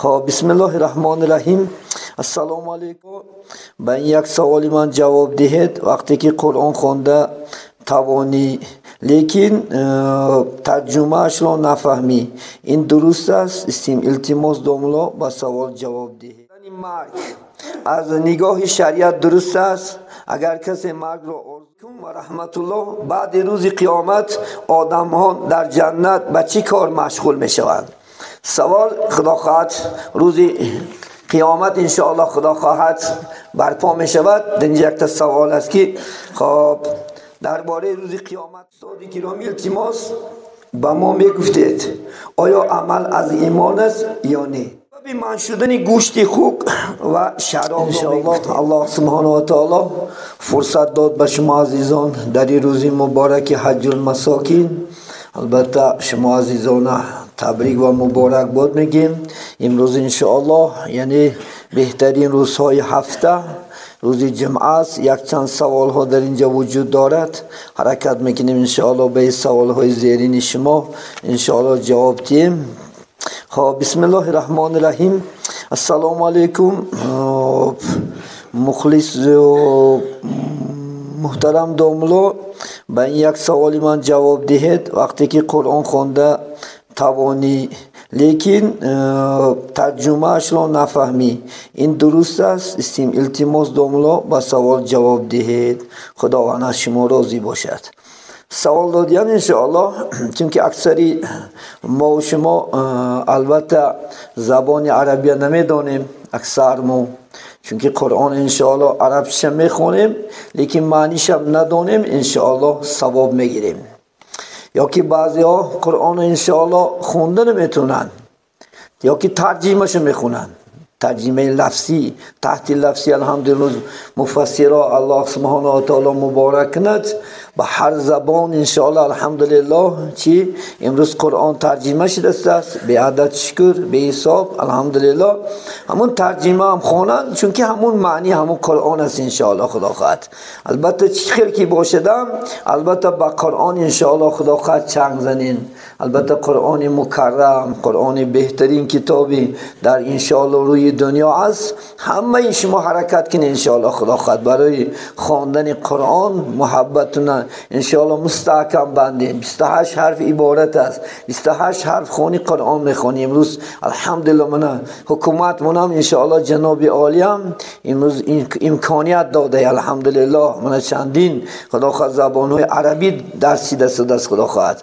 Хоб, бисмиллоҳи раҳмони раҳим. Ассалому алайкум. Ба ин як саволи ман ҷавоб диҳед. Вақте ки Қуръон хонда тавонӣ, лекин тарҷумаашро нафаҳмӣ, ин дуруст аст? Илтимос, домло, ба савол ҷавоб диҳед. Марг аз нигоҳи шариат дуруст аст? Агар касе маргро орзу кун ва раҳматуллоҳ, баъди рӯзи қиёмат одамҳо дар ҷаннат ба чӣ кор машғул мешаванд? Савол: худо хоҳад рӯзи қиёмат иншоаллоҳ худо хоҳад барпо мешавад. Инҷа якта савол аст ки хоб дар бораи рӯзи қиёмат. Устоди гиромӣ, илтимос, ба мо мегуфтед, оё амал аз имон аст ё не? Манъ шудани гӯшти хук ва шароб. Иншоаллоҳ Аллоҳ субҳонаҳу ва таоло фурсат дод ба шумо азизон дар ин рӯзи мубораки ҳаҷҷул масокин. Албатта, шумо азизона табрик ва муборакбод мегӯем. Имрӯз иншоаллоҳ, яъне беҳтарин рӯзҳои ҳафта, рӯзи ҷумъа аст. Якчанд саволҳо дар инҷа вуҷуд дорад. Ҳаракат мекунем иншоаллоҳ ба ин саволҳои зерини шумо иншоаллоҳ ҷавоб диҳем. Хоб, бисмиллоҳи раҳмони раҳим. Ассалому алайкум. Мухлис муҳтарам домло, ба ин як саволи ман ҷавоб диҳед. Вақте ки Қуръон хонда тавонӣ, лекин тарҷумаашро нафаҳмӣ, ин дуруст аст? Илтимос, домло, ба савол ҷавоб диҳед. Худованд аз шумо розӣ бошад. Савол додиян иншоаллоҳ, чунки аксари мо шумо албатта забони арабия намедонем, аксар мо, чунки Қуръон иншоаллоҳ арабча мехонем, лекин маънишам надонем, иншоаллоҳ савоб мегирем. Ё ки баъзеҳо Қуръонро иншоаллоҳ хонда наметавонанд, ё ки тарҷимаша мехонанд, тарҷимаи лафзӣ, таҳти лафзӣ. Алҳамдулиллоҳ, муфассиро Аллоҳ субҳонаҳу ва таоло муборак кунад. Ба ҳар забон иншоаллоҳ, алҳамдулиллоҳ, чи имрӯз Қуръон тарҷима шудааст, беадад шукр, беҳисоб, алҳамдулиллоҳ. Ҳамун тарҷима ҳам хонанд, чунки ҳамун маъни ҳамун Қуръон аст иншоаллоҳ худо хоҳад. Албатта, чӣ хел ки бошадам, албатта ба Қуръон иншоаллоҳ худо хоҳад чанг занин. Албатта, Қуръони мукаррам, Қуръони беҳтарин китоби дар иншоаллоҳ рӯи дунё аст. Ҳамаи шумо ҳаракат кунед иншоаллоҳ худо хоҳад барои хондани Қуръон, муҳаббатуна иншоаллоҳ мустаҳкам бандем. 28 ҳарф иборат аст, 28 ҳарф хони Қуръон мехонем. Имрӯз алҳамдулиллоҳ мана ҳукумат монам иншоаллоҳ ҷаноби олиям имрӯз имконият дода, алҳамдулиллоҳ, мана чандин худо хоҳад забонҳои арабӣ дарсида шудааст. Худо хоҳад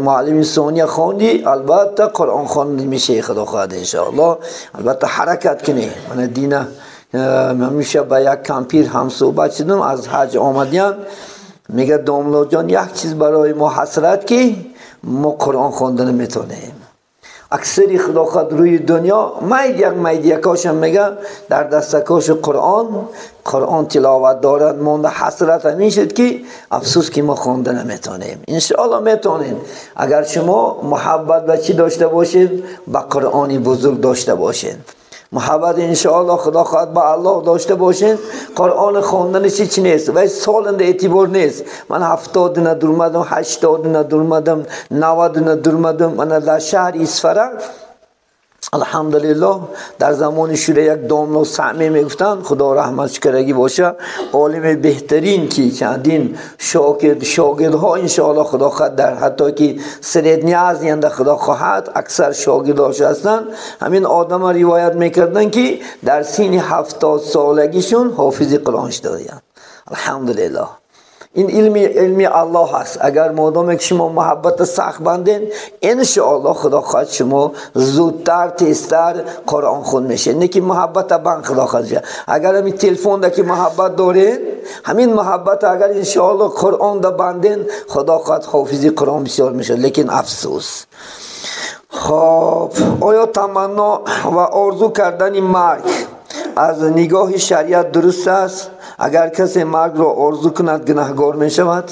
муаллими сония хонди, албатта Қуръон хонда мешавӣ худо хоҳад иншоаллоҳ. Албатта, ҳаракат кунӣ. Мана дина ҳамеша ба як кампир ҳамсӯҳбат шудам, аз ҳаҷ омадиян. Мегӯяд: домлоҷон, як чиз барои мо ҳасрат, ки мо Қуръон хонда наметавонем. Аксари худо хоҳад рӯи дунё майд як майдиякошам мега дар дастакоши Қуръон, Қуръон тиловат дорад. Монда ҳасрат ҳамин шуд, ки афсӯс, ки мо хонда наметавонем. Иншоаллоҳ метавонем, агар шумо муҳаббат ба чӣ дошта бошед? Ба Қуръони бузург дошта бошед муҳаббат, иншоаллоҳ худо хоҳад ба Аллоҳ дошта бошед. Қуръон хондани чи нест вай, соланда эътибор нест. Ман 70-на дурмадам, 80-на дурмадам, 90-на дурмадам. Мана дар шаҳри Исфара, алҳамдулиллоҳ, дар замони шура як домло Саъме мегуфтанд, худо раҳматш карагӣ боша, олими беҳтарин, ки чандин шогирдҳо иншоаллоҳ худо хоҳад дар ҳатто ки Средний Азиянда худо хоҳад аксар шогирдҳош ҳастанд. Ҳамин одама ривоят мекарданд, ки дар синни 70 солагишон ҳофизи Қуръон шудаянд, алҳамдулиллоҳ. Ин илми Аллоҳ аст. Агар модоме ки шумо муҳаббата сахт банден, иншоаллоҳ худо хоҳад шумо зудтар, тезтар Қуръон хон мешед. Не ки муҳаббата банд худо хоҳад. Агар ҳамин телефонда ки муҳаббат дорен, ҳамин муҳаббата агар иншоаллоҳ Қуръонда банден, худо хоҳад ҳофизи Қуръон бисёр мешавад. Лекин афсӯс. Хоб, оё таманно ва орзу кардани марг аз нигоҳи шариат дуруст аст? Агар касе маргро орзу кунад, гунаҳгор мешавад?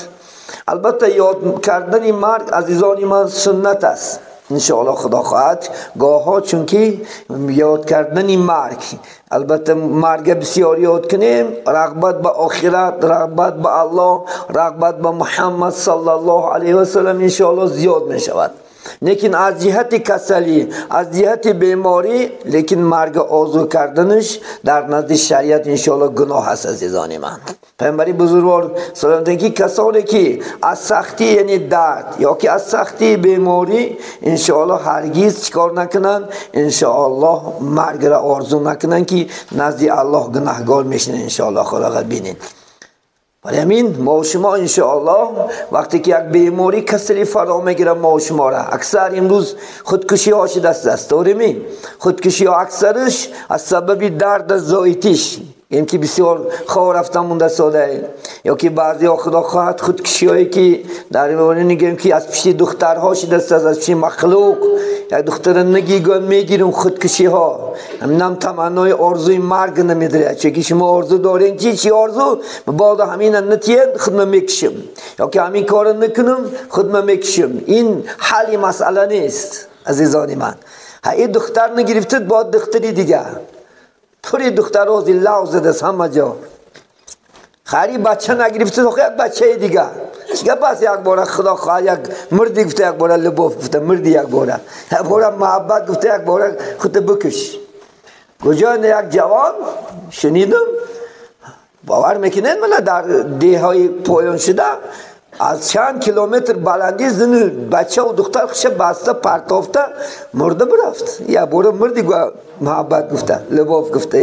Албатта, ёд кардани марг, азизони ман, суннат аст иншоаллоҳ худо хоҳад гоҳҳо, чунки ёд кардани марг, албатта марга бисёр ёд кунем, рағбат ба охират, рағбат ба Аллоҳ, рағбат ба Муҳаммад саллаллоҳу алайҳи васаллам иншоаллоҳ зиёд мешавад. Лекин аз ҷиҳати касалӣ, аз ҷиҳати беморӣ, лекин марг орзу карданаш дар назди шариат иншоаллоҳ гуноҳ аст, азизони ман. Паёмбари бузургвор саллаллоҳу алайҳи ки касоне ки аз сахтӣ, яъне дард ё ки аз сахтии беморӣ иншоаллоҳ ҳаргиз чикор накунанд, иншоаллоҳ маргро орзу накунанд, ки назди Аллоҳ гунаҳгор мешинанд, иншоаллоҳ Худо бинед. Барои ҳамин мо шумо иншоаллоҳ вақте ки як беморӣ касалӣ фаро мегирад мо шуморо, аксар имрӯз худкушиҳо шудааст, дорем худкушиҳо аксараш аз сабаби дард зоитиш, ин ки бисёр хор рафта монда сода, ё ки баъзеҳо худо хоҳад худкушиҳое ки дар мегӯем ки аз пишти духтарҳо шудааст, аз пишти махлуқ як духтара нагигӯ мегирем худкушиҳо. Ҳаминам таманнои орзуи марг намедорад, чунки шумо орзу дорем чи чи орзу мабодо ҳамина натиед худма мекушам, ё ки ҳамин корро накунам худма мекушам. Ин ҳалли масъала нест, азизони ман. Ҳа ин духтар нагирифтед, бояд духтари дигар. Пури духтарҳо лав задааст ҳама ҷо. Хари бача нагирифтед, охи як бачаи дигар. Чӣ гап аст? Як бора худо хоҳад як мурди гуфта, як бора любов гуфта, мурди як бора, як бора муҳаббат гуфта, як бора худро бикуш. Куҷо як ҷавон шунидам, бовар мекунед мана дар деҳҳои поён шуда аз чанд километр баландӣ зину бачаву духтар хуша баста партофта мурда бирафт. Як бора мурди муҳаббат гуфта, любов гуфта.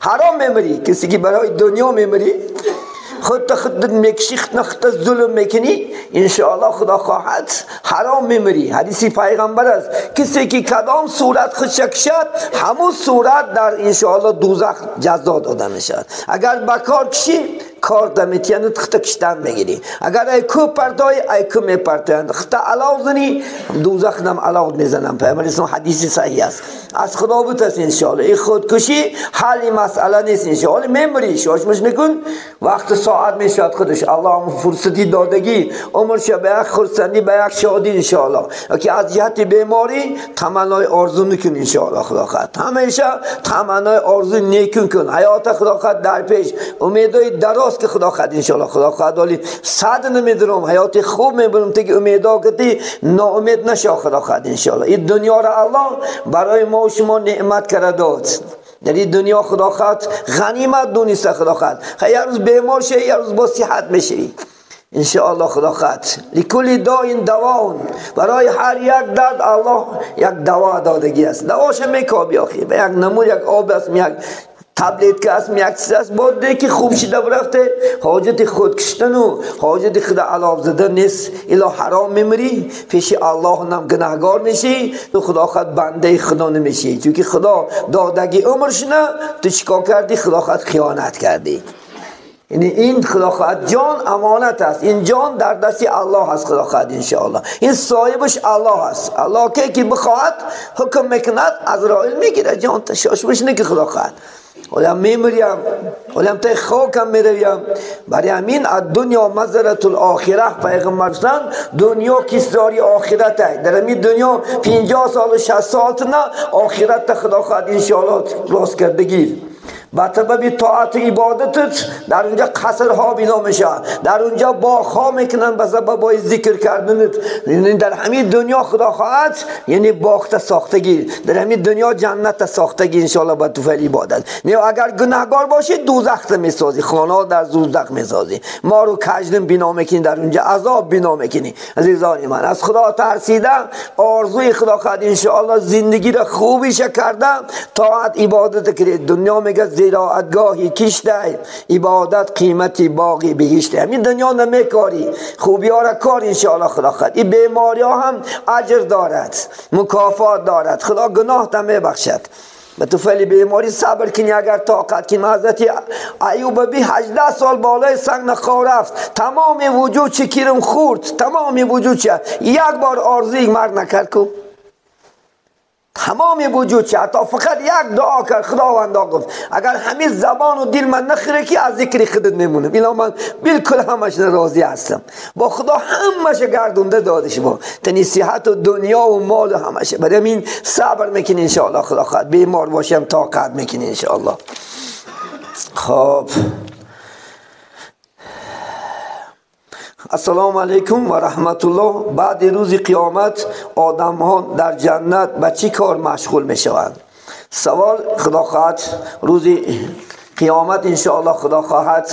Ҳаром мемирӣ, касе ки барои дунё мемирӣ, худта худ мекушӣ, худта зулм мекунӣ, иншоаллоҳ худо хоҳад ҳаром мемирӣ. Ҳадиси пайғамбар аст, касе ки кадом сурат худша кушад, ҳамун сурат дар иншоаллоҳ дӯзах ҷазо дода мешавад. Агар ба кор кушӣ, кор даметиянад, худта куштан мегирӣ. Агар ай кӯ партоӣ, ай кӯ мепартоянд. Худта алов занӣ, дӯзах нам алов мезанам. Пайғамбар ислом ҳадиси саҳиҳ аст. Аз худо бутарс иншоаллоҳ. Ин худкушӣ ҳалли масъала нест иншоаллоҳ. Мемирӣ, шошмиш накун, вақти соат мешавад худаш. Аллоҳ фурсати додагӣ, умрша ба як хурсандӣ, ба як шодӣ иншоаллоҳ. Ки аз ҷиҳати беморӣ таманнои орзу накун иншоаллоҳ худо хоҳад. Ҳамеша таманнои орзу некун кун. Ҳаёта худо хоҳад дар пеш, умедҳои дароз ки худо хоҳад иншоаллоҳ худо хоҳад. Вале сад намедурам, ҳаёти хуб мебарам, таки умедҳо кати ноумед нашав худо хоҳад иншоаллоҳ. Ин дунёро Аллоҳ барои мо шумо неъмат карда дод. Дар ин дунё худо хоҳад ғанимат дониста худо хоҳад. Як рӯз бемор шавӣ, як рӯз бо сиҳат мешавӣ иншоаллоҳ худо хоҳад. Ликулли доин давон, барои ҳар як дард Аллоҳ як дава додагӣ аст. Давоша мекобӣ охи, ба як намуд, як об аст, як таблетка аст, як чиз аст. Боде ки хуб шида рафте, ҳоҷати худ куштану ҳоҷати худа алов задан нест. Ило ҳаром мемирӣ, пеши Аллоҳ нам гунаҳгор мешӣ, ту худо хоҳад бандаи худо намешӣ. Чунки худо додагӣ умршуна, ту чикор кардӣ? Худо хоҳад хиёнат кардӣ. Яъне ин худо хоҳад ҷон амонат аст. Ин ҷон дар дасти Аллоҳ аст худо хоҳад иншоаллоҳ. Ин соҳибаш Аллоҳ аст. Аллоҳ ки бихоҳад ҳукм мекунад, Азроил мегирад ҷон та, шошмиш не ки худо хоҳад. Олам мемирям, олам таи хокам меравям. Барои ҳамин ад-дунё мазратул охира, пайғамбар гуфтанд дунё кисдори охират аст. Дар ҳамин дунё 50 солу 60 солтона охиратта худо хоҳад иншоаллоҳ рост кардагӣ. Ба сабаби тоату ибодатат дар унҷа қасрҳо бино мешавад, дар унҷа боғҳо мекунанд ба сабабҳои зикр карданат. Дар ҳамин дунё худо хоҳад яъне боғта сохтагӣ, дар ҳамин дунё ҷанната сохтагӣ иншоаллоҳ ба туфайли ибодат. Не, агар гунаҳгор бошӣ дӯзахта месозӣ, хонаҳо дар дӯзах месозӣ, мору каждин бино мекунӣ, дар унҷа азоб бино мекунӣ. Азизони ман, аз худо тарсида, орзуи худо хоҳад иншоаллоҳ зиндагиро хубиша карда, тоат ибодат кунед. Дунё мегӯяд зироатгоҳи киштай, ибодат қимати боғи биҳиштай. Ҳамин дунё намекорӣ, хубиҳоро кор иншоаллоҳ худо хоҳад. Ин бемориҳо ҳам аҷр дорад, мукофот дорад, худо гуноҳта мебахшад. Ба туфайли беморӣ сабр кунӣ, агар тоқат кунӣ. Ҳазрати Аюб би 18 сол болои санг нахор рафт, тамоми вуҷуд чӣ кирм хӯрд, тамоми вуҷуд чӣ, як бор орзуи марг накард ку. Тамоми вуҷуд чӣ, ҳатто фақат як дуо кард, худовандо гуфт агар ҳамин забону дил ман нахӯре ки аз зикри худат мемонам. Ино ман билкул ҳамаш розӣ ҳастам, бо худо ҳамаша гардонда дода шумо, тани сиҳату дунёву молу ҳамаша. Барои ҳамин сабр мекунӣ иншоаллоҳ худо хоҳад. Бемор бошам тоқат мекунӣ иншоаллоҳ. Хоб Ассалому алайкум ва раҳматуллоҳ. Баъди рӯзи қиёмат одамҳо дар ҷаннат ба чӣ кор машғул мешаванд? Савол: Худо хоҳад рӯзи қиёмат иншоаллоҳ Худо хоҳад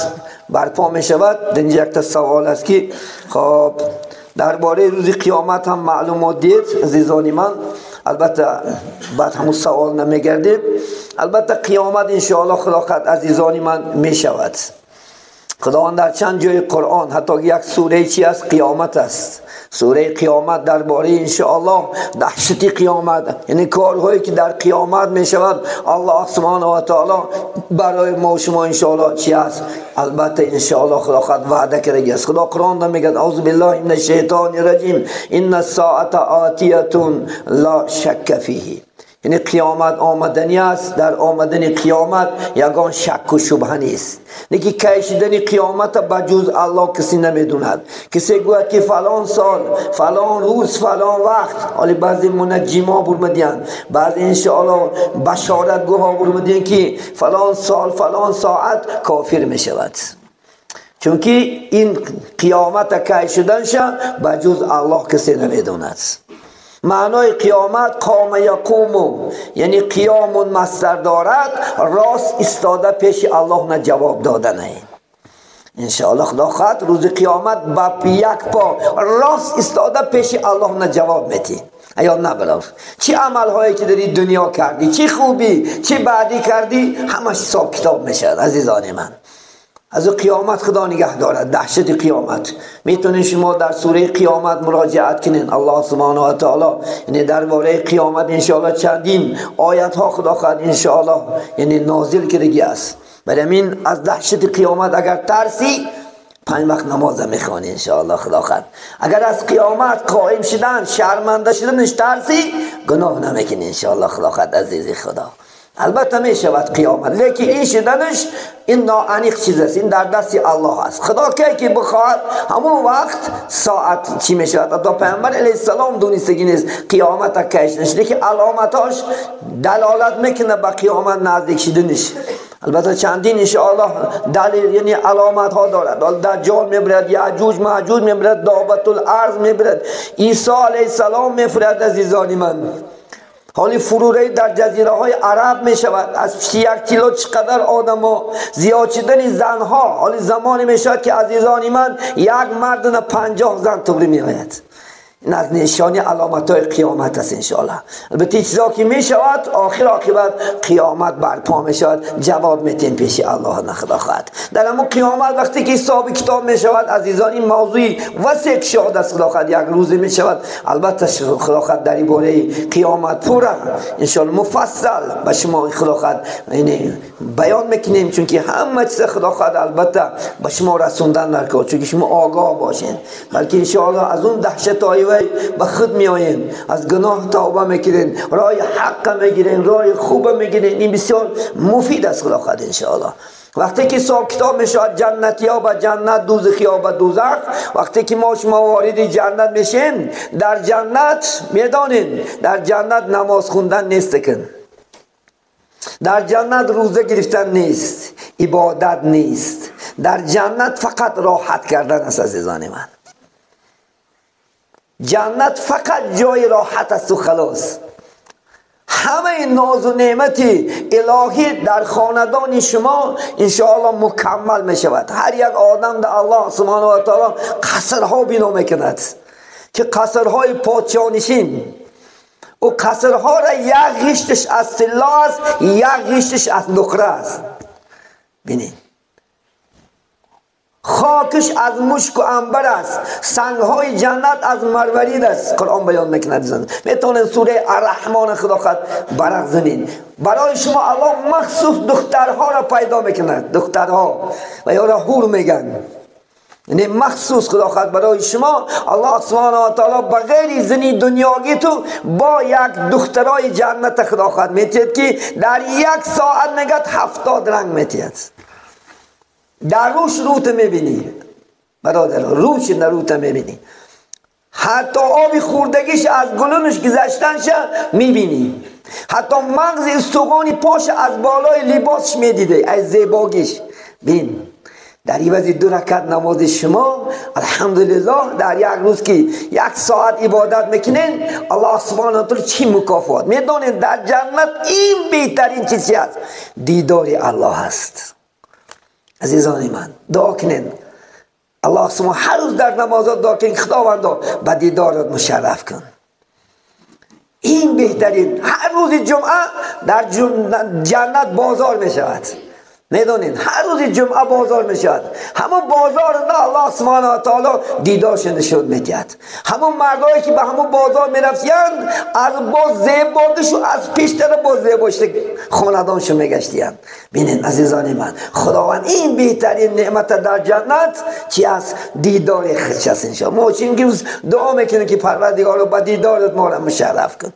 барпо мешавад. Инҷа якта савол аст ки хоб дар бораи рӯзи қиёмат ҳам маълумот диҳед, азизони ман. Албатта баъд ҳамун савол намегардем. Албатта қиёмат иншоаллоҳ Худо хоҳад, азизони ман, мешавад. Худованд дар чанд ҷои Қуръон, ҳатто як сураи чи аст? Қиёмат аст. Сураи Қиёмат дар бораи иншоаллоҳ даҳшати қиёмат, яъне корҳое ки дар қиёмат мешавад, Аллоҳ субҳонаҳу ва таоло барои мо шумо иншоаллоҳ чи аст? Албатта иншоаллоҳ Худо хоҳад ваъда кардагиаст. Худо Қуръонда мегӯяд: аузу биллаҳи минаш шайтони раҷим, инна соата отиятун ла шакка фиҳи. Яъне қиёмат омадани аст, дар омадани қиёмат ягон шакку шубҳа нест. Лекин кай шидани қиёмата ба ҷуз Аллоҳ касе намедонад. Касе гӯяд ки фалон сол, фалон рӯз, фалон вақт. Ҳоле баъзе мунаҷҷимҳо бурмадиянд, баъзе иншоаллоҳ башоратгӯҳо бурмадиянд ки фалон сол, фалон соат кофир мешавад. Чунки ин қиёмата кай шуданша ба ҷуз Аллоҳ касе намедонад. Маънои қиёмат қома яқуму, яъне қиёмун масдар дорад, рост истода пеши Аллоҳ на ҷавоб додане. Иншоаллоҳ Худо хоҳад рӯзи қиёмат ба як по рост истода пеши Аллоҳ на ҷавоб медиҳӣ. Аё набаров, чӣ амалҳое ки дар ин дунё кардӣ, чӣ хубӣ, чӣ баъдӣ кардӣ, ҳамаш ҳисоб китоб мешавад, азизони ман. Аз ӯ қиёмат Худо нигаҳ дорад, даҳшати қиёмат. Метавонед шумо дар сураи Қиёмат муроҷиат кунед. Аллоҳ субҳонаҳу ва таоло яъне дар бораи қиёмат иншоаллоҳ чандин оятҳо Худо хоҳад иншоаллоҳ яъне нозил кардагӣ аст. Барои ҳамин аз даҳшати қиёмат агар тарсӣ, 5 вақт намоза мехонӣ иншоаллоҳ Худо хоҳад. Агар аз қиёмат қоим шудан, шарманда шуданаш тарсӣ, гуноҳ намекунӣ иншоаллоҳ Худо хоҳад, азизи Худо. Албатта мешавад қиёмат, лекин ин шуданаш ин ноаниқ чиз аст, ин дар дасти Аллоҳ аст. Худо кай ки бихоҳад ҳамон вақт соат чӣ мешавад. Ҳатто Пайғамбар алайҳиссалом донистагӣ нест қиёмата кай шуданаш, лекин аломатҳош далолат мекунад ба қиёмат наздик шуданаш. Албатта чандин иншоаллоҳ далил, яъне аломатҳо дорад. Даҷҷол мебирад, яъҷуҷ маъҷуҷ мебирад, добатул арз мебирад, Исо алайҳиссалом мефирад, азизони ман. Ҳоли фурӯраи дар ҷазираҳои араб мешавад, аз пишти як кило чӣ қадар одамо, зиёд шудани занҳо. Ҳоли замоне мешавад ки азизони ман як мардона 50 зан туғри меояд. Ин аз нишони аломатҳои қиёмат аст иншоаллоҳ. Албатта ин чизо ки мешавад, охир оқибат қиёмат барпо мешавад, ҷавоб метем пеши Аллоҳ на Худо хоҳад. Дар ҳамон қиёмат вақте ки ҳисоби китоб мешавад, азизон, ин мавзӯи васеъ кушод аст Худо хоҳад, як рӯзе мешавад. Албатта Худо хоҳад дар ин бораи қиёмат пурра иншоаллоҳ муфассал ба шумо Худо хоҳад яъне баён мекунем, чунки ҳама чиза Худо хоҳад албатта ба шумо расондан даркор, чунки шумо огоҳ бошед, балки иншоаллоҳ аз он даҳшатҳои ба худ меоем, аз гуноҳ тавба мекунем, роҳи ҳаққа мегирем, роҳи хуба мегирем. Ин бисёр муфид аст Худо хоҳад иншоаллоҳ. Вақте ки ҳисоб китоб мешавад, ҷаннатиҳо ба ҷаннат, дӯзахиҳо ба дӯзах. Вақте ки мо шумо вориди ҷаннат мешем, дар ҷаннат медонем, дар ҷаннат намоз хондан нест, дар ҷаннат рӯза гирифтан нест, ибодат нест, дар ҷаннат фақат роҳат кардан аст, азизони ман. Ҷаннат фақат ҷои роҳат аст ва халос. Ҳамаи нозу неъмати илоҳӣ дар хонадони шумо иншоаллоҳ мукаммал мешавад. Ҳар як одам дар Аллоҳ субҳонаҳу ва таоло қасрҳо бино мекунад ки қасрҳои подшоҳнишин. Ӯ қасрҳоро як ғишташ аз тилло аст, як ғишташ аз нуқра аст. Бинед, хокиш аз мушку анбар аст, сангҳои ҷаннат аз марварид аст. Қуръон баён мекунад. Метавонед сураи Арраҳмон Худо хоҳад барақ занед. Барои шумо Аллоҳ махсус духтарҳоро пайдо мекунад, духтарҳо ва ёро ҳур мегӯянд. Яъне махсус Худо хоҳад барои шумо Аллоҳ субҳонаҳу ва таоло ба ғайри зани дунёгӣ ту бо як духтарои ҷанната Худо хоҳад метиҳад ки дар як соат мегӯяд 70 ранг метиҳад. Дар рӯш рӯта мебинӣ, бародар, рӯш нарута мебинӣ, ҳатто оби хӯрдагиш аз гулунаш гузаштанша мебинӣ, ҳатто мағзи устуғони поша аз болои либосш медидӣ, аз зебогиш. Бин, در عوض 2 رکعت نماز شما الحمدلله در یک روز که 1 ساعت عبادت میکنین، الله سبحانه و تعالی چی مکافات میدونین؟ در جنت این بهترین چیزی است، دیدار الله است. عزیزان من دعا کنین الله سبحانه هر روز در نمازات دعا کنین خداوندا به دیدارت مشرف کن. این بهترین. هر روز جمعه در جنت بازار میشود. میدونین هر روز جمعه بازار میشود. همون بازار نه الله سبحانه و تعالی دیدارش نشون میدهد. همون مردایی که به همون بازار میرفتن از با زیبادشو از پیشتر با زیباشت خاندانشو میگشتین. ببینین عزیزان من، خداوند این بهترین نعمت در جنت چی است؟ دیدار خودش است. انشاءالله ما چین روز دعا میکنیم که پروردگارا به دیدارت ما را مشرف کن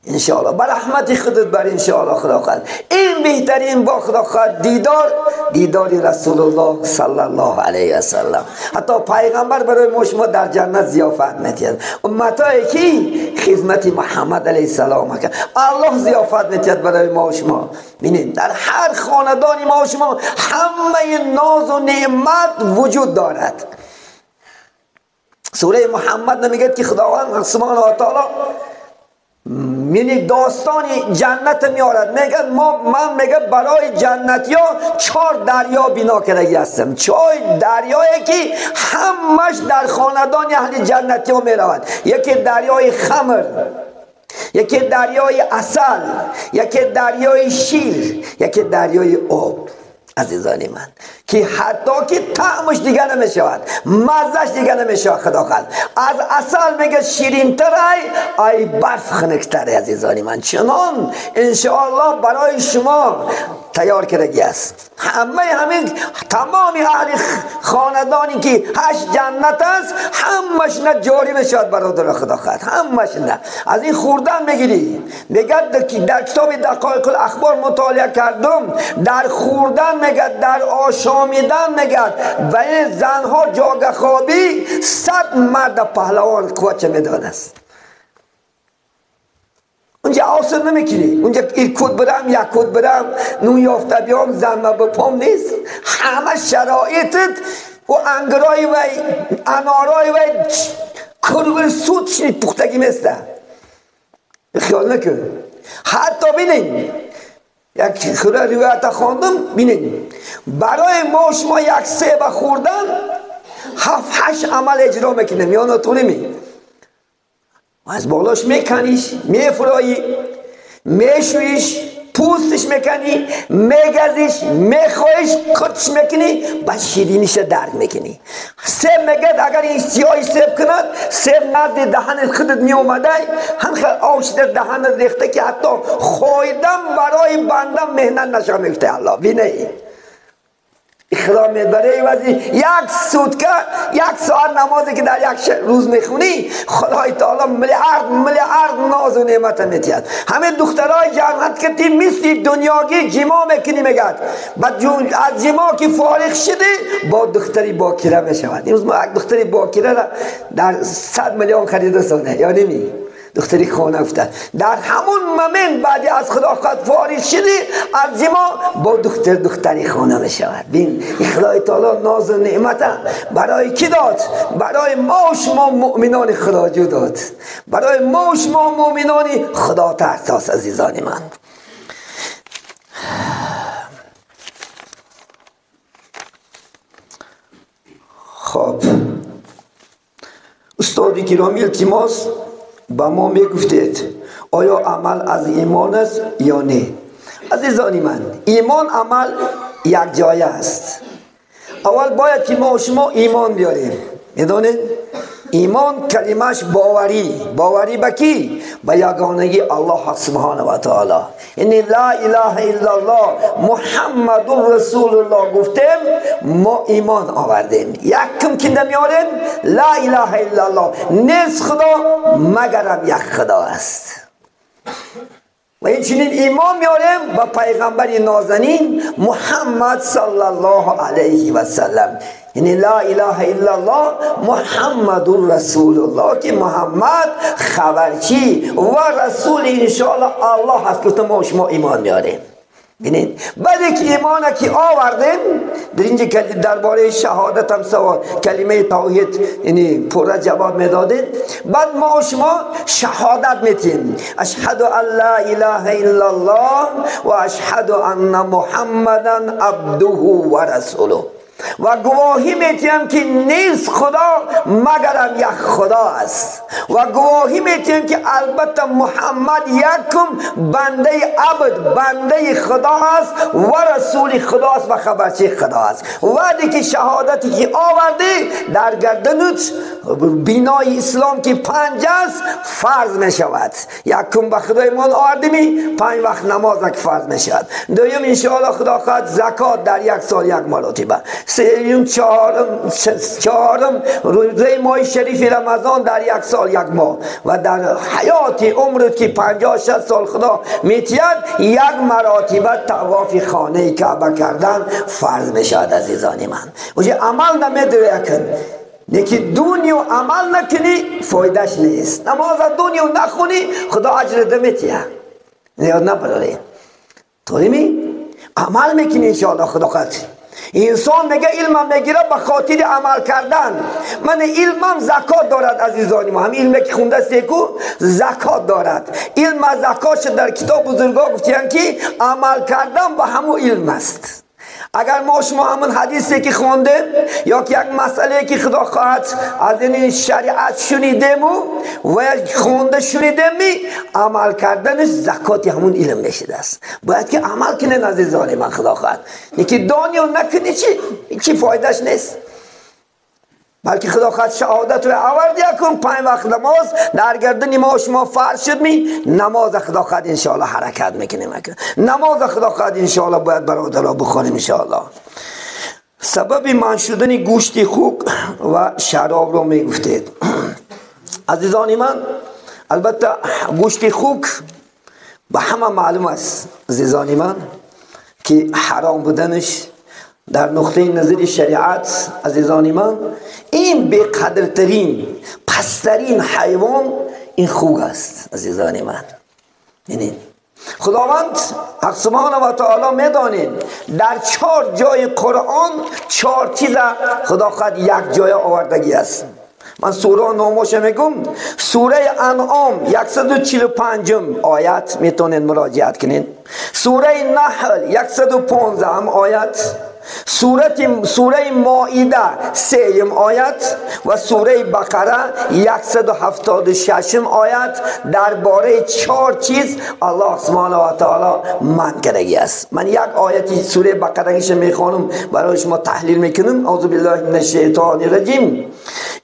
انشاءالله، بر رحمت خودت بر انشاءالله خدا خواهد. این بهترین با خدا خواهد دیدار، دیدار رسول الله صلی الله علیه و سلم. حتی پیغمبر برای ما شما در جنت ضیافت می‌دهد. امتایی که خدمت محمد علیه السلام کرد الله ضیافت می‌دهد برای ما شما. ببینید در هر خاندانی ما شما همه ناز و نعمت وجود دارد. سوره محمد نمیگه که خداوند سبحانه و تعالی یعنی داستان جنت میارد. میگه من میگه برای جنتی ها 4 دریا بنا کرده هستم، 4 دریایی که همش در خاندان اهل جنتی ها میرود. یکی دریای خمر، یکی دریای عسل، یکی دریای شیر، یکی دریای آب. عزیزان من که حتی که طعمش دیگه نمیشود، مزهش دیگه نمیشود. خدا خواهد از عسل میگه شیرین تره، ای برف خنکتره. عزیزان من چنان انشاءالله برای شما تیار کردگی است. همه همین تمام اهل خاندانی که 8 جنت است همش نه جاری میشود برادر خدا خواهد، همش نه از این خوردن میگیری. میگه در کتاب دقایق الاخبار مطالعه کردم، در خوردن میگه، در آشامیدن میگه و این زنها جاگه خوابی 100 مرد پهلوان قوت میدانست. اونجا آسان نمیکنی، اونجا یک کد برم یک کد برم نون یافته بیام زن به پام نیست. همه شرایطت و انگرای و انارای و کرور سود شنید پختگی مثل خیال نکن. حتی بینین یک خدا روایت خواندم، بینین برای ما شما یک سیب خوردن 7-8 عمل اجرا میکنیم یا نتونیم. از بالاش میکنیش، میفرایی، میشویش، پوستش میکنی، میگزیش، میخوایش، کتش میکنی، بعد شیرینیش درد میکنی. سیب میگه اگر این سیاهی سیب کند، سیب نزد دهن خودت میومده، هم خیلی آوش در دهن ریخته که حتی خویدن برای بنده مهنت نشه میفته. الله بینه خدا میبره وزی یک سوتکه 1 ساعت نمازی که در یک روز میخونی خدای تعالی میلیارد میلیارد ناز و نعمت میتید. همه دخترای جنت که تی مثل دنیاگی جما میکنی میگد بعد از جما که فارغ شده با دختری باکره میشود. امروز ما یک دختری باکره را در 100 میلیون خریده سانه یا نمی دختری خانه افتاد در همون ممن بعدی از خدا خود فارغ شدی از ما با دختری خانه می شود. بین خدای تعالی ناز و نعمت برای کی داد؟ برای ما و شما مؤمنان خداجو داد، برای ما و شما مؤمنان خدا ترساس. عزیزان من خب استاد گرامی التماس با ما میگفتید آیا عمل از ایمان است یا نه؟ عزیزان من ایمان عمل یک جای است. اول باید که ما شما ایمان بیاریم. میدونید ایمان کلمش باوری، باوری به کی؟ به یگانگی الله سبحانه و تعالی. یعنی لا اله الا الله محمد رسول الله گفتیم ما ایمان آوردیم. یکم که نمیاریم لا اله الا الله، نیست خدا مگرم یک خدا است. و این چنین ایمان میاریم به پیغمبر نازنین محمد صلی الله علیه و سلم. یعنی لا اله الا الله محمد رسول الله که محمد خبرچی و رسول انشاءالله الله هست. گفتم ما شما ایمان میاریم. ببینید بعد که ایمان که آوردیم در اینجا درباره شهادت هم سوال کلمه توحید یعنی پورا جواب میدادیم. بعد ما شما شهادت میتیم اشهد ان لا اله الا الله و اشهد ان محمدا عبده و رسوله و گواهی میتیم که نیست خدا مگرم یک خدا است و گواهی میتیم که البته محمد یکم بنده عبد بنده خدا است و رسول خدا است و خبرچه خدا است. وقتی که شهادتی که آوردی در گردنت بینای اسلام که 5 است فرض میشود. یکم به خدا ایمان آوردی 5 وقت نماز که فرض میشود. دوم انشاءالله خدا خواهد زکات در یک سال یک مرتبه. سوم چهارم روزه ماه شریف رمضان در یک سال یک ماه و در حیات عمرت که 50-60 سال خدا میتید یک مراتبه طواف خانه کعبه کردن فرض میشود. عزیزان من وجه عمل نمیدوی کن یکی دنیا عمل نکنی فایدهش نیست. نماز دنیا نخونی خدا اجر نمیتیه. یاد نبراری طوری عمل میکنی انشاءالله خدا خواهد. انسان میگه علمم میگیره به خاطر عمل کردن. من علمم زکات دارد عزیزانی ما، هم علمی که خونده است کو زکات دارد. علم زکات در کتاب بزرگا گفتن که عمل کردن به همو علم است. اگر ما شما همون حدیثی که خوندیم یا که یک مسئله که خدا خواهد از این شریعت شنیدیم و خونده شنیدیم عمل کردنش زکات همون علم میشده است. باید که عمل کنین عزیزان من خدا خواهد. یکی دانی و نکنی چی فایدهش نیست. بلکه خدا خواهد شهادت رو آورد یکم 5 وقت نماز در گردن ما شما فرض شد می نماز خدا خواهد انشاءالله حرکت میکنیم. نماز خدا خواهد انشاءالله باید برادرها بخوانیم انشاءالله. سبب من شدن گوشت خوک و شراب رو میگفتید عزیزان من. البته گوشت خوک به همه معلوم است عزیزان من که حرام بودنش در نقطه نظر شریعت عزیزان من این بی‌قدرترین پسترین حیوان این خوک است عزیزان من. یعنی خداوند حق سبحانه و تعالی میدانید در 4 جای قرآن 4 چیز خدا خود یک جای آوردگی است. من سوره نامش میگم. سوره انعام 145 آیت میتونید مراجعت کنید. سوره نحل 115 آیت، سوره مائده 3 آیت و سوره بقره 176 آیت درباره 4 چیز الله سبحانه و تعالی من کردگی است. من یک آیتی سوره بقره میخوانم برای شما تحلیل میکنم. اعوذ بالله من الشیطان الرجیم.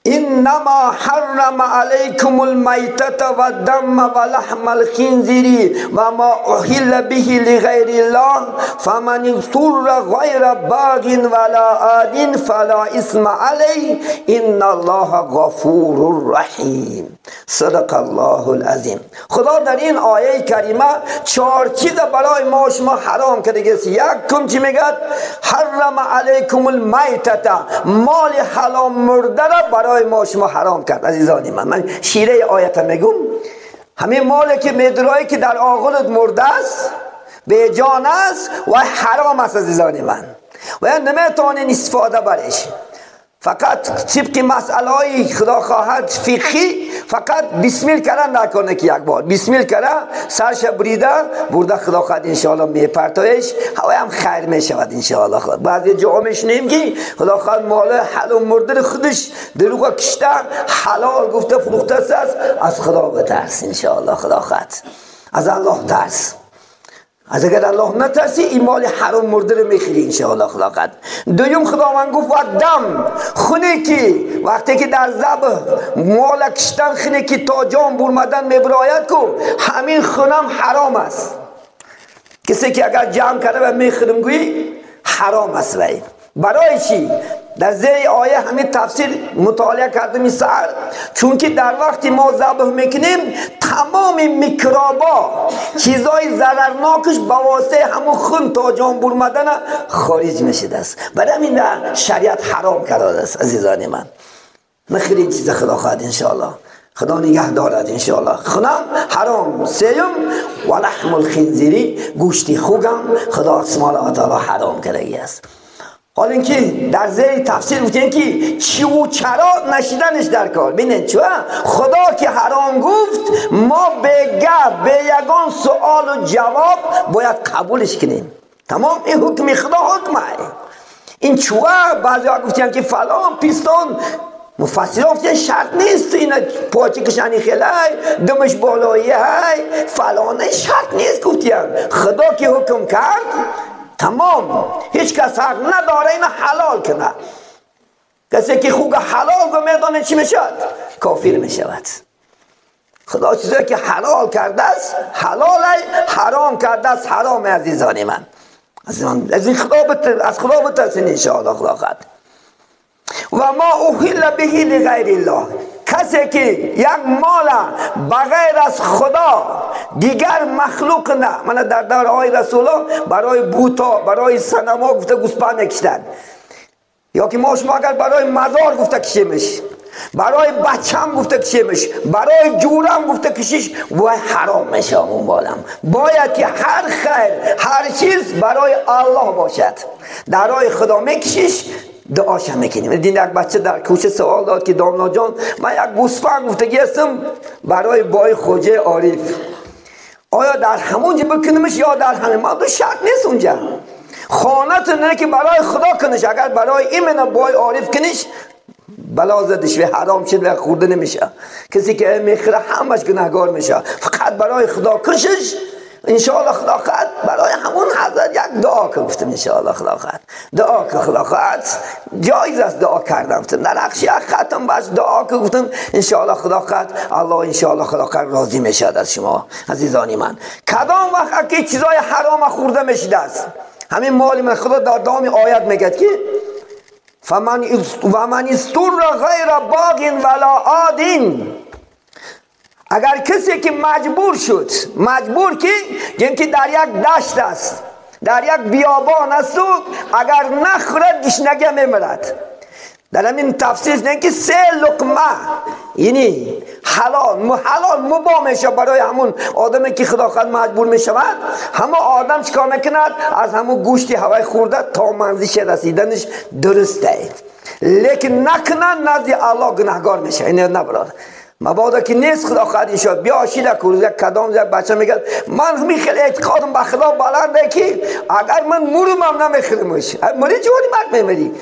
انما حرم علیکم المیتة والدم ولحم الخنزیر وما اهل به لغیر الله فمن اضطر غیر باغ ولا عاد فلا اثم علیه ان الله غفور رحیم. صدق الله العظیم. خدا در این آیه کریمه 4 چیز برای ما شما حرام کرده. یکم چی میگه؟ حرم علیکم المیتة، مال حلال مرده را برای ما شما حرام کرد. عزیزان من شیره آیت میگم. همین مالی که میدرایی که در آغلت مرده است، به جان است و حرام است عزیزان من و نمیتونین استفاده برش. فقط طبق مسئله های خدا خواهد فقهی فقط بسمیل کردن نکنه که یک بار بسمیل کرده سرش بریده برده خدا خواهد انشاءالله میپرتایش هوای هم خیر میشود انشاءالله. خدا بعضی جا میشنیم که خدا خواهد مال حلال مرده خودش دروغ کشته حلال گفته فروخته است. از خدا بترس انشاءالله. خدا خواهد از الله ترس. از اگر الله نترسی این مال حرام مرده رو میخری انشاءالله خدا قد. دویم خداوند گفت و دم خونه که وقتی که در ذبح مال کشتن خونه که تا جان برمدن میبراید کو همین خونم حرام است. کسی که اگر جمع کرده و میخورم گویی حرام است. وی برای چی؟ در زیر آیه همین تفسیر مطالعه کردم این سر، چون که در وقتی ما ذبح میکنیم تمام میکروبا چیزای ضررناکش به واسطه همون خون تا جان برمدن خارج میشده است. برای همین در شریعت حرام کرده است عزیزان من. نخیر این چیز خدا خواهد انشاءالله. خدا نگه دارد انشاءالله. خونم حرام. سیوم و لحم الخنزیری، گوشتی خوگم خدا سبحانه و تعالی حرام کرده است. حالا اینکه در زیر تفسیر گفتیم که چی و چرا نشیدنش در کار. ببینید چرا خدا که حرام گفت، ما به گپ به یگان سوال و جواب باید قبولش کنیم. تمام این حکم خدا حکمه. این چوه بعضی ها گفتن که فلان پیستان، مفسران گفتن شرط نیست اینا پاچه کشانی خیلی دمش بالایی های فلانه، شرط نیست گفتن. خدا که حکم کرد تمام، هیچ کس حق نداره اینو حلال کنه. کسی که خوب حلال رو میدانه چی میشد؟ کافر میشود. خدا چیزی که حلال کرده است حلال، حرام کرده است حرام. عزیزان من، از این خدا از خدا بترسین انشاءالله. خدا خد و ما اهل به لغیر الله، کسی که یک مال بغیر از خدا دیگر مخلوق نه، من در دورهای رسول الله برای بوتا برای صنما گفته گوسپند کشتن، یا که ما شما اگر برای مزار گفته کشیمش، برای بچم گفته کشیمش، برای جورم گفته کشیش، و حرام میشه اون بالم. باید که هر خیر هر چیز برای الله باشد. در راه خدا میکشیش، دعاش هم میکنیم. دین یک بچه در کوچه سوال داد که داملا جان من یک گوسفند گفتگی هستم برای بای خوجه عارف، آیا در همونجا بکنیمش یا در همین؟ من دو شرط نیست اونجا. خانه نه که برای خدا کنش، اگر برای این بای عارف کنش بلا زدش و حرام شد و خورده نمیشه. کسی که میخوره همش گناهگار میشه. فقط برای خدا کشش انشاءالله خدا خواهد برای همون حضرت یک دعا که گفتم انشاءالله خدا خواهد دعا که خدا خواهد جایز است دعا کردم، گفتم در نقش یک ختم باش دعا که گفتم انشاءالله خدا خواهد الله انشاءالله خدا خواهد راضی میشد از شما عزیزانی من. کدام وقت که چیزای حرام خورده میشد است همین مال من خدا در دام آیت میگه که فمن ومن استر غیر باغ ولا عاد، اگر کسی که مجبور شد، مجبور که یعنی در یک دشت است، در یک بیابان است، اگر نخورد گشنگی میمرد. در همین تفسیر نه که سه لقمه یعنی حلال حلال مباح میشه برای همون آدمی که خدا خواهد مجبور میشود. همه آدم چیکار میکند؟ از همون گوشتی هوای خورده تا منزلش رسیدنش درسته، لیکن نکنن نزد الله گناهگار میشه. اینه نه برادر، مبادا که نیست خدا خواهد این شد بیا شیده که یک کدام یک بچه میگه من میخیل اعتقادم به خدا بلنده که اگر من مرم هم نمیخیلمش، مری جوانی مرد میمری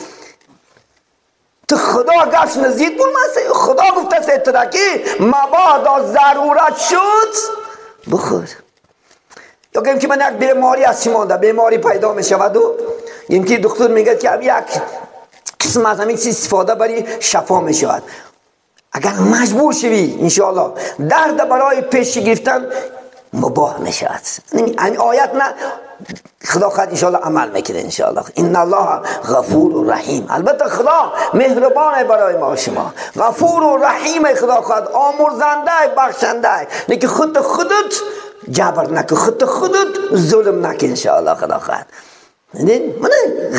تو خدا گفت نزید بود، خدا گفته سترکی مبادا ضرورت شد بخور. یا که من یک بیماری از مانده بیماری پیدا میشود و که دکتر میگه که یک قسم از همین چیز استفاده بری شفا میشود. اگر مجبور شوی انشاءالله درد برای پیش گرفتن مباح میشود. این آیت نه خدا خواهد انشاءالله عمل میکنه انشاءالله. ان الله غفور رحیم. البته خدا مهربان برای ما شما، غفور و رحیم خدا خواهد آمرزنده بخشنده، لیکن خود خودت جبر نکن، خود خودت ظلم نکن انشاءالله خدا خواهد. من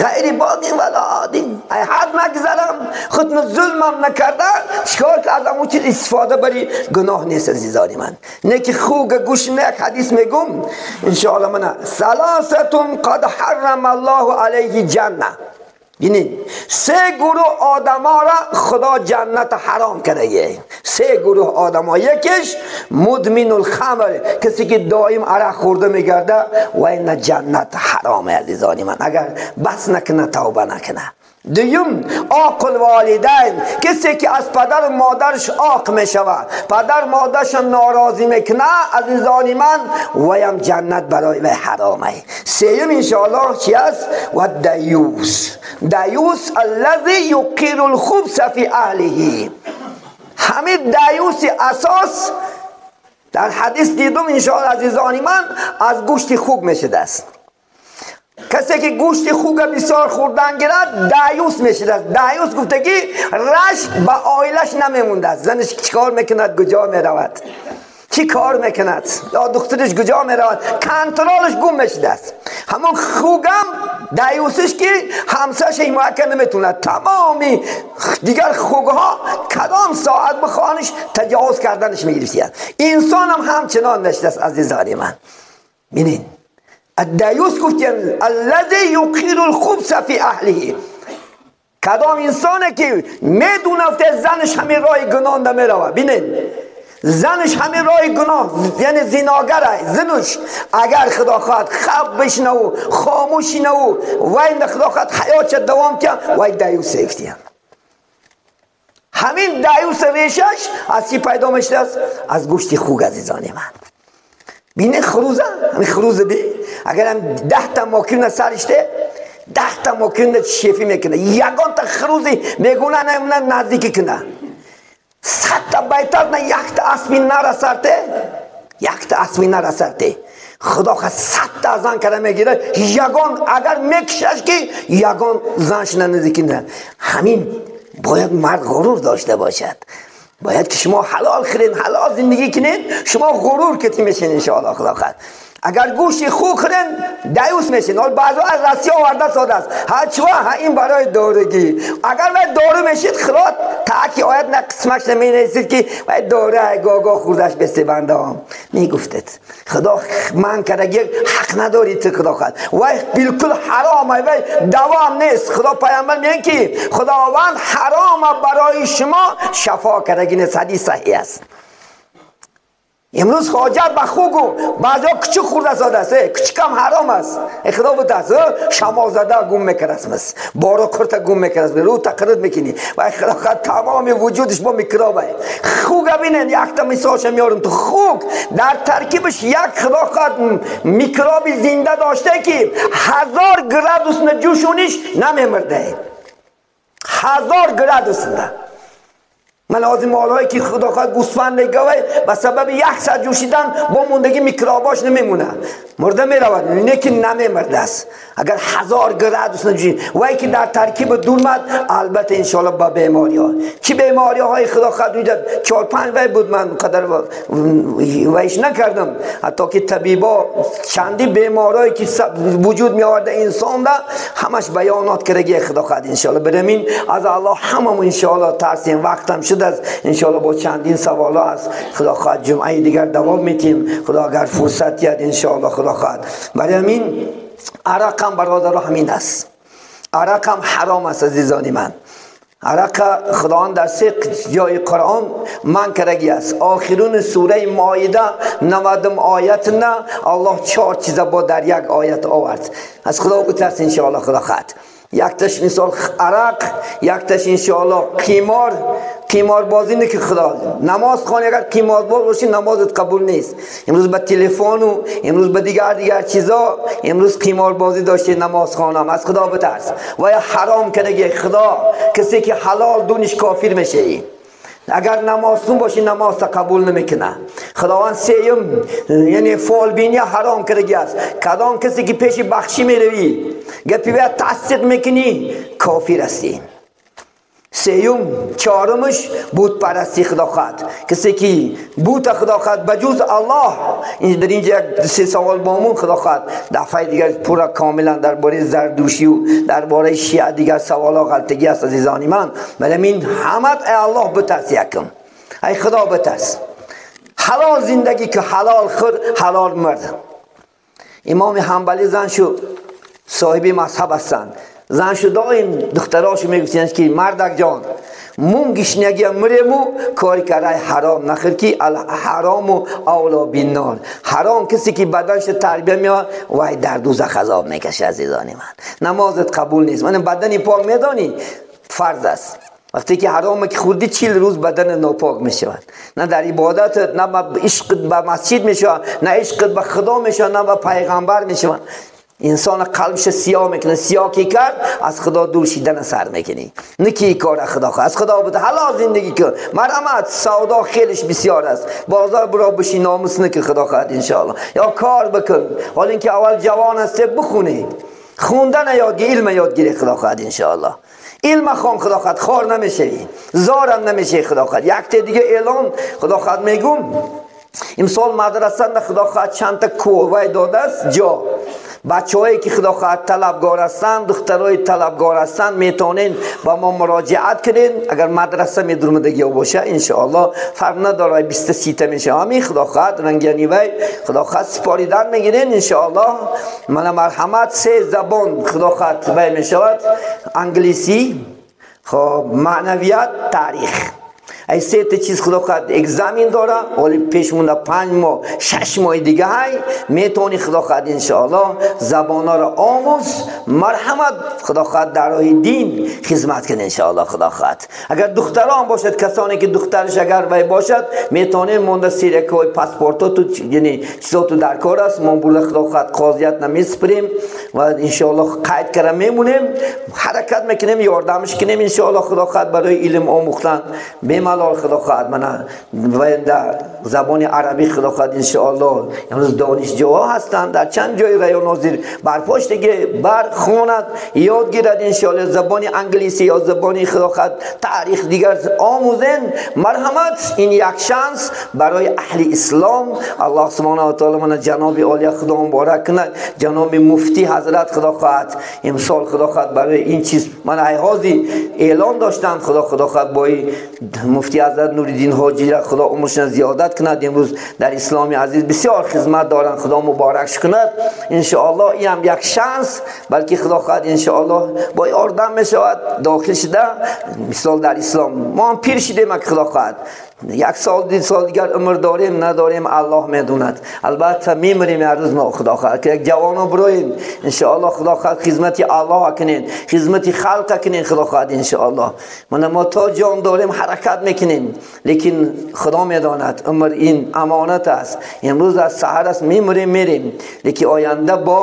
غیر باغی ولا عادی، ای حد نگذرم خود ظلمم نکرده چیکار کردم اون چیز استفاده بری گناه نیست عزیزان من. نه که خوگ گوش نه یک حدیث میگم انشاءالله من ثلاثه قد حرم الله علیه جنه، یعنی سه گروه آدما را خدا جنت حرام کرده. سه گروه آدما، یکیش مدمن الخمر، کسی که دائم عرق خورده میگرده و این جنت حرامه عزیزان من اگر بس نکنه توبه نکنه. دوم عاق الوالدین، کسی که از پدر و مادرش عاق میشود، پدر مادرش ناراضی میکنه عزیزان من ویم جنت برای وی حرامه. سوم انشاءالله چی است؟ و دیوس، دیوس الذی یقیر الخبث فی اهله. همین دیوس اساس در حدیث دیدم انشاءالله عزیزان من از گوشت خوک میشده است. کسی که گوشت خوک بسیار خوردن گیرد دیوس میشد است. دیوس گفته که رش به عائلش نمیمونده است، زنش چیکار میکند کجا میرود، چی کار میکند یا دخترش کجا میرود، کنترلش گم میشده است. همون خوگم دیوسش که همسرش حمایت کنه نمیتونه، تمامی دیگر خوگها کدام ساعت بخوانش تجاوز کردنش میگرفتید. انسان هم همچنان نشده است عزیزان من. ببینین الدیوس گفتیم الذی یقیر الخبث فی اهله، کدام انسانه که میدونه زنش همین راه گناه نمیرود. ببینین زنش همین راه گناه، یعنی زناگره زنش، اگر خدا خواهد خب بشنه و خاموشی نه و وای خدا خواهد حیات دوام کن، وای دیوس افتیم. همین دیوس ریشش از چی پیدا میشه است؟ از گوشت خوگ عزیزان من. بینه خروزه، همین خروزه بی اگر هم 10 تا ماکیون سرشته، 10 تا ماکیون شیفی میکنه، یگان تا خروزی میگونه نه نزدیکی کنه، 100 تا بیتر نه یک تا اسبی نرسرته، یک تا اسبی نرسرته. خدا خواهد 100 تا زن کرده میگیره، یگان اگر میکشش که یگان زنش نزدیکی نه. همین باید مرد غرور داشته باشد، باید که شما حلال خورین، حلال زندگی کنین، شما غرور کتی میشین انشاءالله خدا خواهد. اگر گوشت خوب خورین دیوس میشین. حال بعضا از رسی آورده ساده است، ها چوا ها این برای دورگی. اگر باید دارو میشید خدا تاکی آیت نه قسمش نمی نویسید که باید دوره گاگا خوردش بسته بنده هم میگفتید. خدا من کردگی حق ندارید خدا خواهد، وای بالکل حرام، وای دوام نیست. خدا پیامبر میگه که خداوند حرام برای شما شفا کردگی نیست. حدیث صحیح است. امروز حاجت به خوگو بعضیا کوچک خورده ساده است، کوچکم حرام است. خدا بترس، شما زده گم میکرد، بارا کرت گم میکرد، رو تقرد میکنی و خدا خواهد تمام وجودش با میکروبه. خوگ ببینن یک تا مثالش میارم تو خوگ در ترکیبش یک خدا خواهد میکروب زنده داشته که 1000 گرادوس جوشونیش نمیمرده، 1000 گرادوس. من از مالهایی که خدا خواهد گوسفند نگوه به سبب یک ساعت جوشیدن با موندگی میکروباش نمیمونه، مرده میرود، لیکن نمیمرده است. اگر 1000 گرادوس نجوشید وای که در ترکیب دورمد، البته انشالله با بیماری ها، چی بیماری های خدا خواهد اونجا 4-5 وای بود، من قدر وایش نکردم، حتی که طبیبا چندی بیمارایی که وجود می آورده انسان ده همش بیانات کرده خدا خواهد انشالله. برمین از الله هممون انشالله ترسیم، وقتم شد از انشالله با چندین سوالا است خدا خواهد جمعه دیگر دوام میتیم، خدا اگر فرصت یاد انشالله خدا خواهد. برای همین عرق هم برادر همین است، عرق هم حرام است عزیزان من. عرق خداوند در 3 جای قرآن من کردگی است. آخرون سوره مائده 90 آیت نه الله 4 چیز با در یک آیت آورد. از خدا بترس انشاءالله خدا خواهد. یک تاش مثال عرق، یک تاش انشاءالله قمار، قمار بازی نه که خدا نماز خوانی اگر قمار باز باشی نمازت قبول نیست. امروز به تلفن و امروز به دیگر چیزا امروز قمار بازی داشتی نماز خوانم. از خدا بترس و یا حرام کنه خدا کسی که حلال دونش کافر میشه. اگر نماز خون باشی نماز قبول نمیکنه خداوند. سیم یعنی فالبینی حرام کرده است. کدام کسی که پیش بخشی میروی گپی باید تصدیق میکنی کافر هستی. سیوم چهارمش بت پرستی خدا خواهد. کسی که بت خدا خواهد بجز الله. این در اینجا یک سه سوال بامون خدا خواهد دفعه دیگر پورا کاملا درباره زردوشی و درباره شیعه دیگر سوالا غلطگی است عزیزان من. ولی این همت ای الله بترس، یکم ای خدا بترس، حلال زندگی که حلال خور حلال مرد. امام حنبلی زن شو صاحب مذهب هستند. زن شو دائم دختراشو میگفتند که مردک جان مون گشنگی مرمو کاری کرای حرام نخیر که الحرام و اولا بالنار. حرام کسی که بدنش تربیه میاد وای در دوزخ عذاب میکشه عزیزان من. نمازت قبول نیست. من بدنی پاک میدانی فرض است. وقتی که حرام که خوردی 40 روز بدن ناپاک میشود. نه در عبادت، نه به عشق به مسجد میشود، نه عشق به خدا میشود، نه به پیغمبر میشود. انسان قلبش سیاه میکنه. سیاه کی کرد از خدا دور شدن سر میکنی. نکی کار خدا خواهد از خدا بوده حلال زندگی کن. مرحمت سودا خیلیش بسیار است. بازار برا بشی ناموس نکن خدا خواهد انشاءالله. یا کار بکن. حالا اینکه اول جوان هستی بخونی. خوندن یاد گیر، علم یاد گیری خدا خواهد انشاءالله. علم خان خدا خواهد خار نمیشی، زارم نمیشی خدا خواهد. یک تا دیگه اعلان خدا خواهد میگم. Имсол мадраса худо хоҳад чанд та куввай додааст ҷо. Бачаҳое ки худо хоҳад талабгор ҳастанд, духтарои талабгор ҳастанд, метавонед ба мо муроҷиат кунед. Агар мадраса медурмадагиё боша, иншоаллоҳ фарқ надорад, 20-30 та мешава. Ҳамин худо хоҳад рангани вай худо хоҳад супоридан мегирен иншоаллоҳ. Мана марҳамат, се забон худо хоҳад вай мешавад: англисӣ, хоб, маънавият, таърих. Ай се та чиз худо хоҳад экзамен дора, вале пеш монда 5 моҳ, 6 моҳи дига ҳай метавонӣ худо хоҳад иншоаллоҳ забонҳоро омӯз. Марҳамат, худо хоҳад дар роҳи дин хизмат кун иншоаллоҳ худо хоҳад. Агар духтарон бошад, касоне ки духтараш агар вай бошад, метавонем монда серякҳои паспортоту, яъне чизоту дар кор аст, мо бурда худо хоҳад қозият намесупурем ва иншоаллоҳ қайд карда мемонем, ҳаракат мекунем, ёрдамш кунем иншоаллоҳ худо хоҳад барои илм омӯхтан бемалол худо хоҳад. Мана дар забони арабӣ худо хоҳад иншоаллоҳ имрӯз донишҷӯҳо ҳастанд дар чанд ҷои район ҳозир барпош диге бархонад, ёд гирад иншоаллоҳ забони англисӣ ё забони худо хоҳад таърих дигар омӯзен. Марҳамат, ин як шанс барои аҳли ислом. Аллоҳ субҳонаҳу ва таъоло мана ҷаноби олия худо муборак кунад, ҷаноби муфтӣ ҳазрат худо хоҳад имсол худо хоҳад барои ин чиз мана ай ҳозир эълон доштанд. Худо хоҳад бо муфтӣ ҳазрат Нуриддин ҳоҷира худо умршон зиёдат кунад. Имрӯз дар исломи азиз бисёр хизмат доранд, худо муборакш кунад иншоаллоҳ. Ин ҳам як шанс, балки худо хоҳад иншоаллоҳ бо ёрдам мешавад дохил шуда мисол дар ислом. Мо ҳам пир шудем, ак худо хоҳад як сол ду сол дигар умр дорем надорем аллоҳ медонад. Албатта мемирем ҳар рӯз мо худо хоҳад ки як ҷавоно бироем иншоаллоҳ худо хоҳад хизмати аллоҳ кунем, хизмати халқ кунем худо хоҳад иншоаллоҳ. Мана мо то ҷон дорем ҳаракат мекунем, лекин худо медонад умр ин амонат аст. Имрӯз аз саҳар аст мемирем мерем, лекин оянда бо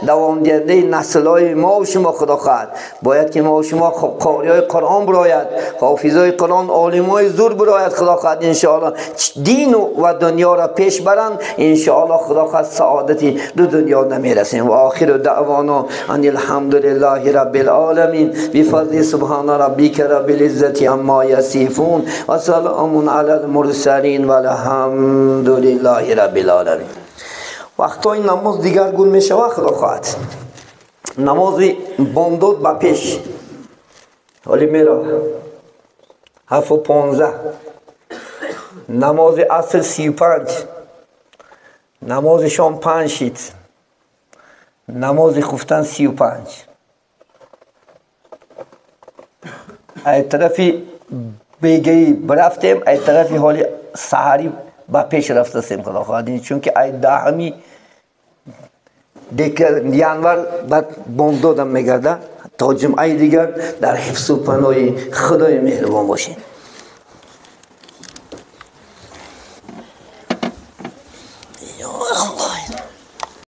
давомдиҳандаи наслҳои мо ва шумо худо хоҳад бояд ки мо ва шумо қориҳои Қуръон бирояд, ҳофизои Қуръон, олимои зур бирояд худо хоҳад иншоаллоҳ дину ва дунёро пеш баранд иншоаллоҳ. Худо хоҳад саодати ду дунё намерасем. Ва охиру даъвоно ан алҳамдулиллаҳи раббил оламин бифазли субҳана раббика раббил иззати амма ясифун ва саломун алал мурсалин валҳамдулиллаҳи раббил оламин. Вақтҳои намоз дигаргун мешавад худо хоҳад. Намози бомдод ба пеш ҳоли меравад 7:15, намози аср 35, намози шом 5 шид, намози хуфтан 35. Ай тарафи бегаӣ бирафтем, ай тарафи ҳоли саҳарӣ ба пеш рафтасем худо хоҳад, чунки ай 10 январ баъд бомдодам мегардад. То ҷумъаи дигар дар ҳифзу паноҳи худои меҳрубон бошед.